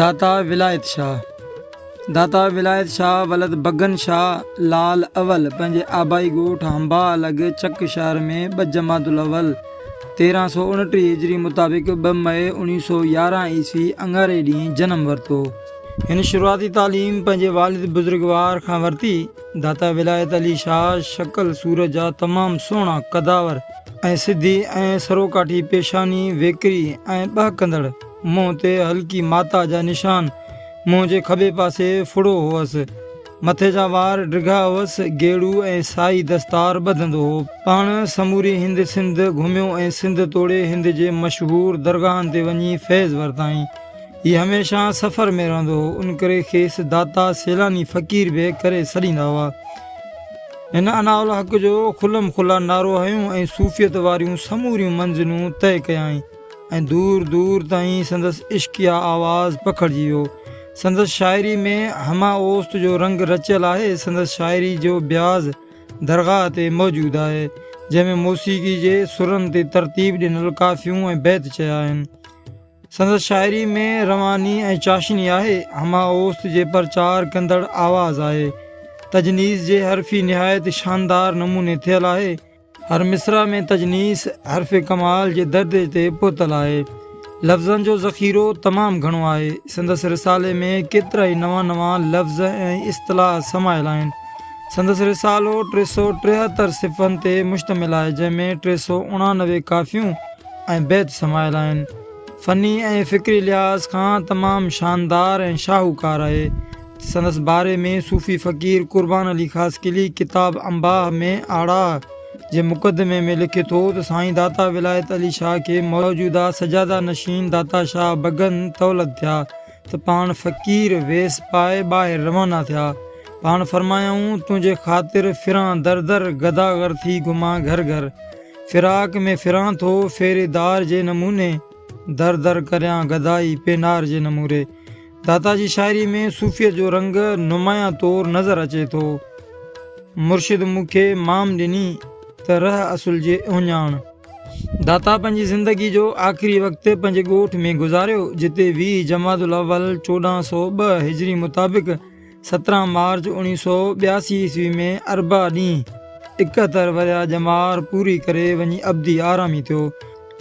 داتا ولايت شاهه، داتا ولايت شاهه ولد بگن شاهه لال اول پنهنجي آبائي ڳوٺ هنباهه لڳ چڪ شهر ۾ ٻه جمادي الاول 1329 هجري مطابق 2 مئي 1911 عيسوي اڱاري ڏينهن جنم ورتو. هن شروعاتي تعليم پنهنجي والد بزرگوار کان ورتي. داتا ولايت علي شاهه شڪل صورت جا تمام سهڻا، قداور ۽ سڌي ۽ سروڪاٺي پيشاني، ويڪري ۽ ٻهڪندڙ منهن تي هلڪي ماتا جا نشان، منهن جي کٻي پاسي ڦڙو هئس. مٿي جا وار ڊگها هئس، گيڙو ۽ سائي دستار ٻڌندو هو. پاڻ سموري هند سنڌ گهميو ۽ سنڌ توڙي هند جي مشهور درگاهن تي وڃي فيض ورتائين. هي هميشه سفر ۾ رهندو هو، ان ڪري کيس داتا سيلاني فقير به ڪري سڏيندا هئا. هن اناالحق جو کلم کلا نعرو هنيو ۽ صوفيت واريون سموريون منزلون طئي ڪيائين ۽ دور دور تائين سندس عشقيه آواز پکڙجي ويو. سندس شاعري ۾ همه اوست جو رنگ رچيل آهي. سندس شاعري جو بياض درگاهه تي موجود آهي، جنهن ۾ موسيقي جي سرن تي ترتيب ڏنل ڪافيون ۽ بيت چيا آهن. سندس شاعري ۾ رواني ۽ چاشني آهي، همه اوست جي پرچار ڪندڙ آواز آهي. تجنيس جي حرفي نهايت شاندار نموني ٿيل آهي. هر مصرع ۾ تجنيس حرف ڪمال جي درجي تي پهتل آهي. لفظن جو ذخيرو تمام گهڻو آهي. سندس رسالي ۾ ڪيترائي نوان نوان لفظ ۽ اصطلاح سمايل آهن. سندس رسالو 373 صفحن تي مشتمل آهي، جنهن ۾ 389 ڪافيون ۽ بيت سمايل آهن. فني ۽ فڪري لحاظ کان تمام شاندار ۽ شاهوڪار آهي. سندس باري ۾ صوفي فقير قربان علي خاصخيلي ڪتاب انباهه ۾ آڙاهه جي مقدمي ۾ لکي ٿو ته سائين داتا ولايت علي شاهه کي موجوده سجاده نشين داتا شاهه بگن تولد ٿيا ته پاڻ فقير ويس پائي ٻاهر روانا ٿيا. پاڻ فرمايائون، تنهنجي خاطر ڦران در در، گداگر ٿي گهمان گهر گهر. فراق ۾ ڦران ٿو ڦيريدار جي نموني، در در ڪريان گدائي پينار جي نموري. داتا جي شاعري ۾ صوفيت جو رنگ نمايان طور نظر اچي ٿو. مرشد مون کي مام ڏني، ته رهه اصل جي اهڃاڻ. داتا پنهنجي زندگي جو آخري وقت پنهنجي ڳوٺ ۾ گذاريو، جتي 20 جمادي الاول 1402 هجري مطابق 17 مارچ 1982 عيسوي ۾ اربع ڏينهن 71 ورهيه ڄمار پوري ڪري وڃي ابدي آرامي ٿيو.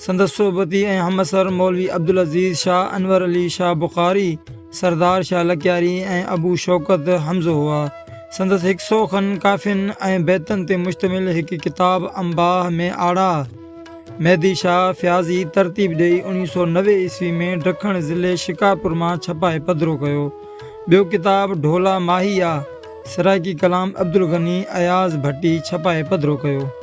سندس صحبتي ۽ همعصر مولوي عبدالعزيز شاهه انور علي شاهه بخاري، سردار شاهه لڪياري ۽ ابو شوڪت حمزو هئا. سندس هڪ سئو کن ڪافين ۽ بيتن تي مشتمل هڪ ڪتاب انباهه ۾ آڙاهه مهدي شاهه فياضي ترتيب ڏيئي 1990 عيسوي ۾ ڊکڻ ضلعي شڪارپور مان ڇپائي پڌرو ڪيو. ٻيو ڪتاب ڍولا ماهي آ، سرائيڪي ڪلام عبدالغني اياز ڀٽي ڇپائي پڌرو ڪيو.